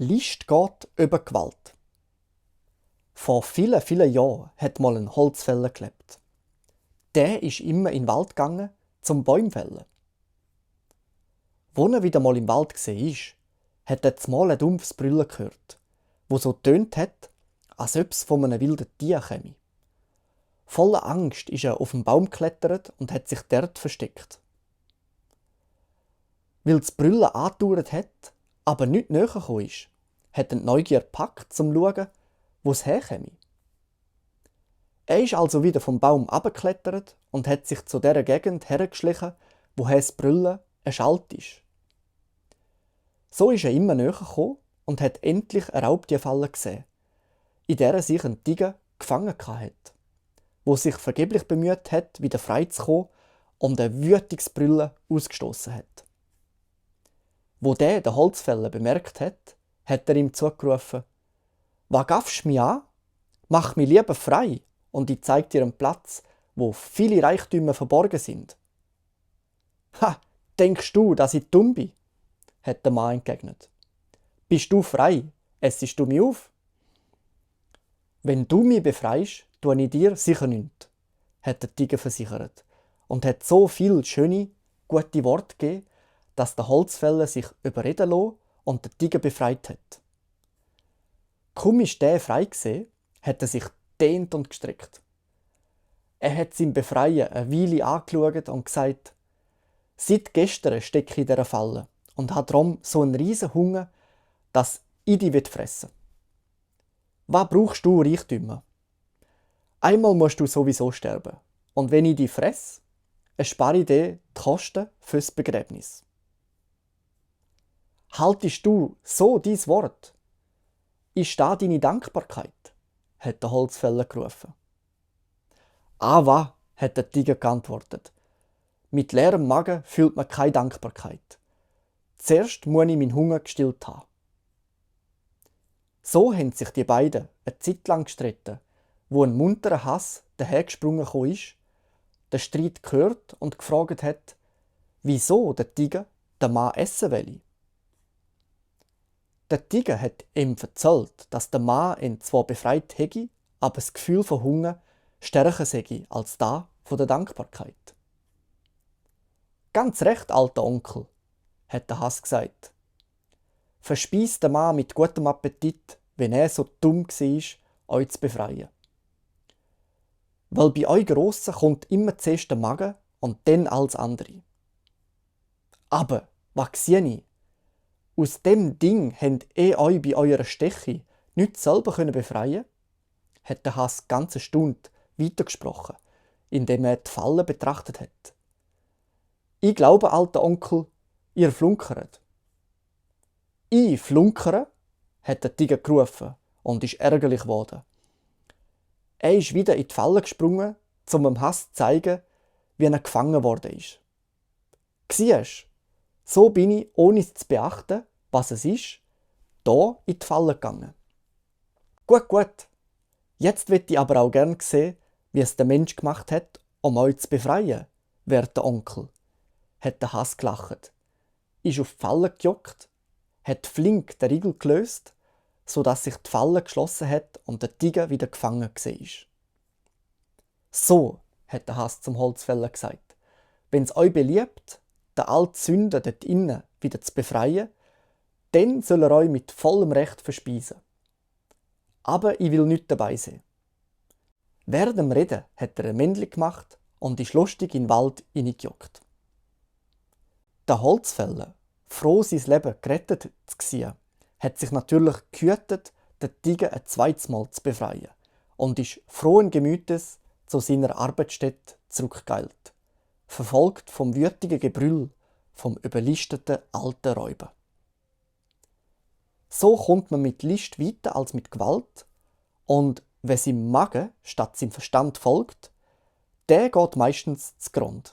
List geht über Gewalt. Vor vielen, vielen Jahren hat mal ein Holzfäller gelebt. Der ist immer in den Wald gegangen, zum Bäume fällen. Als er wieder mal im Wald war, hat er zumal ein dumpfes Brüllen gehört, wo so tönt hat, als ob es von einem wilden Tier käme. Voller Angst ist er auf den Baum geklettert und hat sich dort versteckt. Weil das Brüllen angedauert hat, aber nicht näher gekommen ist, hat er die Neugier gepackt, um zu schauen, wo es herkäme. Er ist also wieder vom Baum abgeklettert und hat sich zu der Gegend hergeschlichen, woher das Brüllen erschallt ist. So ist er immer näher gekommen und hat endlich eine Raubtierfalle gesehen, in der er sich ein Tiger gefangen hatte, wo sich vergeblich bemüht hat, wieder frei zu kommen und ein wütiges Brüllen ausgestoßen hat. Wo der Holzfäller bemerkt hat, hat er ihm zugerufen: «Was gaffst mich an? Mach mich lieber frei und ich zeig dir einen Platz, wo viele Reichtümer verborgen sind.» «Ha, denkst du, dass ich dumm bin?» hat der Mann entgegnet. «Bist du frei? Essest du mich auf?» «Wenn du mich befreist, tue ich dir sicher nichts», hat der Tiger versichert und hat so viele schöne, gute Worte gegeben, dass der Holzfäller sich überreden lassen und den Tiger befreit hat. Kaum ist der frei gewesen, hat er sich dehnt und gestreckt. Er hat seinem Befreien eine Weile angeschaut und gesagt: «Seit gestern stecke ich in dieser Falle und habe darum so einen riesen Hunger, dass ich dich fressen will. Was brauchst du, Reichtümer? Einmal musst du sowieso sterben, und wenn ich dich fresse, erspare ich dir die Kosten fürs Begräbnis. Haltest du so dein Wort? Ist da deine Dankbarkeit?» hat der Holzfäller gerufen. «Ah, was?» hat der Tiger geantwortet. «Mit leerem Magen fühlt man keine Dankbarkeit. Zuerst muss ich meinen Hunger gestillt haben.» So haben sich die beiden eine Zeit lang gestritten, wo ein munterer Hass dahergesprungen ist, den Streit gehört und gefragt hat, wieso der Tiger den Mann essen will. Der Tiger hat ihm erzählt, dass der Mann ihn zwar befreit hätte, aber das Gefühl von Hunger stärker sei als das von der Dankbarkeit. «Ganz recht, alter Onkel», hat der Hass gesagt. «Verspeist den Mann mit gutem Appetit, wenn er so dumm war, euch zu befreien. Weil bei euch Grossen kommt immer zuerst der Magen und dann alles andere. Aber, was sehe ich? Aus dem Ding habt ihr euch bei eurer Steche nicht selber befreien können?» hat der Hass ganz eine Stunde weitergesprochen, indem er die Falle betrachtet hat. «Ich glaube, alter Onkel, ihr flunkert.» «Ich flunkere?» hat der Tiger gerufen und ist ärgerlich geworden. Er ist wieder in die Falle gesprungen, um dem Hass zu zeigen, wie er gefangen worden ist. «Siehst, so bin ich, ohne es zu beachten, was es ist, da in die Falle gegangen. Gut, gut. Jetzt möchte ich aber auch gern sehen, wie es der Mensch gemacht hat, um euch zu befreien, werter Onkel», hat der Hass gelacht, ist auf die Falle gejockt, hat flink den Riegel gelöst, sodass sich die Falle geschlossen hat und der Tiger wieder gefangen war. «So», hat der Hass zum Holzfäller gesagt, «wenn es euch beliebt, den alten Sünder dort innen wieder zu befreien, dann soll er euch mit vollem Recht verspeisen. Aber ich will nicht dabei sein.» Während dem Reden hat er ein Männchen gemacht und ist lustig in den Wald hineingejockt. Der Holzfäller, froh sein Leben gerettet zu sehen, hat sich natürlich gehütet, den Tiger ein zweites Mal zu befreien und ist frohen Gemütes zu seiner Arbeitsstätte zurückgeeilt, verfolgt vom wütigen Gebrüll vom überlisteten alten Räuber. So kommt man mit List weiter als mit Gewalt, und wer seinem Magen statt seinem Verstand folgt, der geht meistens zugrunde.